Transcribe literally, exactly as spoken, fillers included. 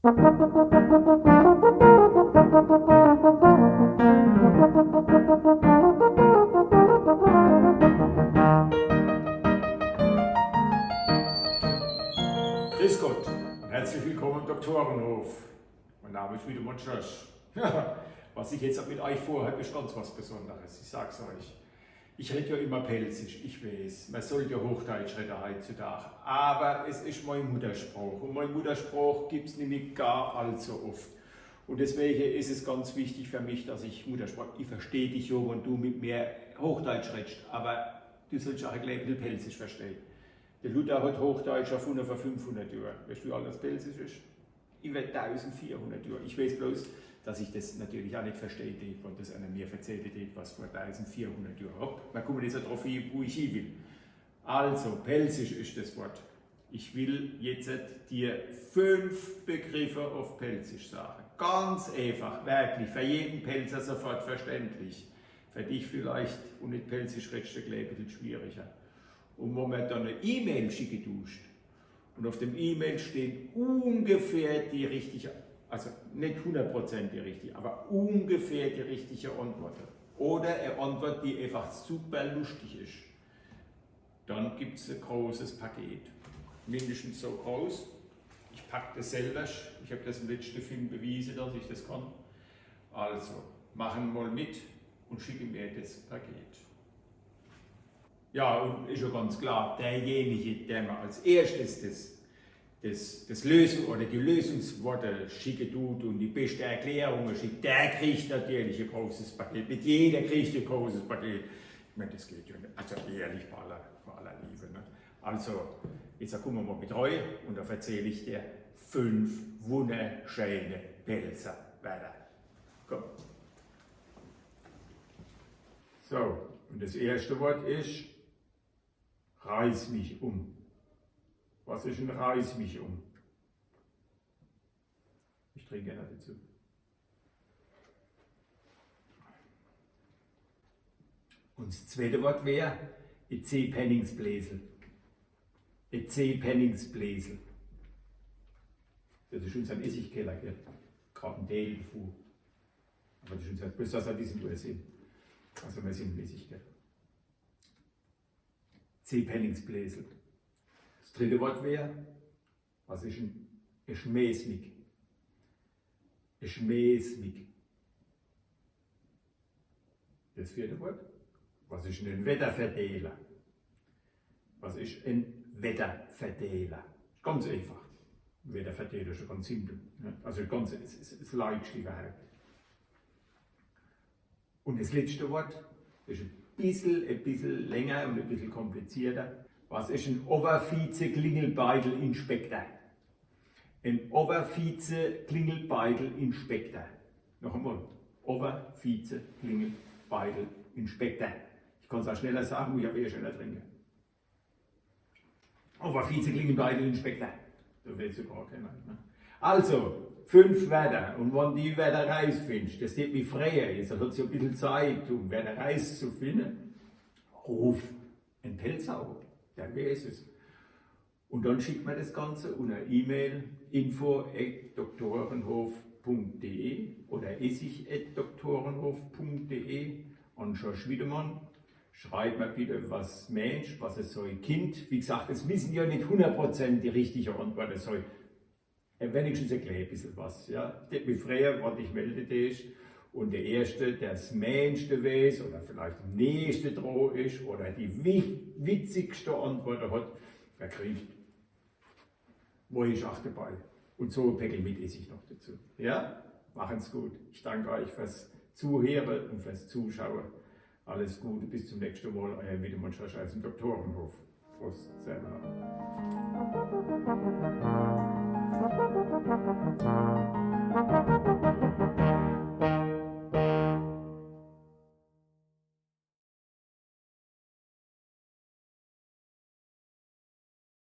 Grüß Gott und herzlich willkommen im Doktorenhof. Mein Name ist Wiedemann Schorsch. Was ich jetzt mit euch vorhab, ist ganz was Besonderes. Ich sag's euch. Ich red ja immer Pälzisch, ich weiß. Man sollt ja Hochdeutsch reden heutzutage. Aber es ist mein Muttersprach. Und mein Muttersprach gibt's nämlich gar allzu oft. Und deswegen ist es ganz wichtig für mich, dass ich Muttersprach, ich versteh dich ja, wenn du mit mir Hochdeutsch redst, aber du sollst auch ein klein bisschen Pälzisch verstehen. Der Luther hat Hochdeutsch erfunden vor fünfhundert Jahren. Weißt du, wie alt das Pälzisch ist? Über tausendvierhundert Jahre. Ich weiß bloß, dass ich das natürlich auch nicht verstehe, wenn das einer mir erzählt hätte, was vor tausendvierhundert Jahren. Hopp, wir kommen jetzt drauf hin, wo ich hin will. Also, Pälzisch ist das Wort. Ich will jetzt dir fünf Begriffe auf Pälzisch sagen. Ganz einfach, wirklich, für jeden Pälzer sofort verständlich. Für dich vielleicht, wenn du nicht Pälzisch redst, ein klein bisschen schwieriger. Und wenn man dann eine E-Mail schicken tust, und auf dem E-Mail stehen ungefähr die richtige, also nicht hundert Prozent die richtige, aber ungefähr die richtige Antwort. Oder eine Antwort, die einfach super lustig ist. Dann gibt's ein großes Paket. Mindestens so groß. Ich pack das selber. Ich habe das im letzten Film bewiesen, dass ich das kann. Also, machen mal mit und schicken mir das Paket. Ja, und ist ja ganz klar, derjenige, der mir als erstes das, das, das Lösung oder die Lösungsworte schicken tut und die beste Erklärungen schickt, der kriegt natürlich ein großes Paket. Mit jeder kriegt ein großes Paket. Ich meine, das geht ja nicht. Also ehrlich, bei aller, bei aller Liebe. Ne? Also, jetzt komm mal mit rein und da erzähl ich dir fünf wunderschöne Pälzer Wörter. Komm. So, und das erste Wort ist reiß mich um. Was ist ein reiß mich um? Ich trinke noch dazu. Und das zweite Wort wäre ein Zehpenningsbläsel. Ein Zehpenningsbläsel. Das ist unser Essigkeller, gell? Gerade ein Teil davon. Aber das ist unser, bloß, dass wir wissen, wo wir sind. Also wir sind im Essigkeller. Zehpenningsbläsel. Das dritte Wort wäre, was ist ein, ein Schmäßmik? Ein Schmäßmik. Das vierte Wort, was ist ein Wetterverteiler? Was ist ein Wetterverteiler? Ganz einfach. Ein Wetterverteiler ist ja ganz simpel. Ne? Also ganz, es, es, es leicht überhaupt. Und das letzte Wort ist ein bisschen, ein bisschen länger und ein bisschen komplizierter. Was ist ein Obervize-Klingelbeitel-Inspektor? Ein Obervize-Klingelbeitel-Inspektor. Noch einmal. Obervize-Klingelbeitel-Inspektor. Ich kann es auch schneller sagen, ich habe eh schneller trinken. Obervize-Klingelbeitel-Inspektor. Da willst du gar keiner. Ne? Also, fünf Wörter. Und wenn du die Wörter rausfindest, das tät mich freuen. Jetzt hat es ja ein bisschen Zeit, um Wörter rauszufinden. Ruf einen Pälzer an. Der weiß es. Und dann schickt mir das Ganze unter E-Mail info at doktorenhof punkt de oder essig at doktorenhof punkt de an Schorsch Wiedemann. Schreibt mir bitte, was Mensch, was es soll, Kind. Wie gesagt, es müssen ja nicht hundert Prozent die richtige Antwort sein. Äh, wenigstens ein klein bisschen was. Ja? Tät mich freuen, wann dich melden tätst. Und der Erste, der das Menschste weiß oder vielleicht am nächsten dran ist oder die wi- witzigste Antwort hat, der kriegt Wollschach dabei. Und so ein Päckel mit Essig noch dazu. Ja? Machen's gut. Ich danke euch fürs Zuhören und fürs Zuschauen. Alles Gute, bis zum nächsten Mal. Euer Wiedemann Schorsch aus dem Doktorenhof. Prost, Servus.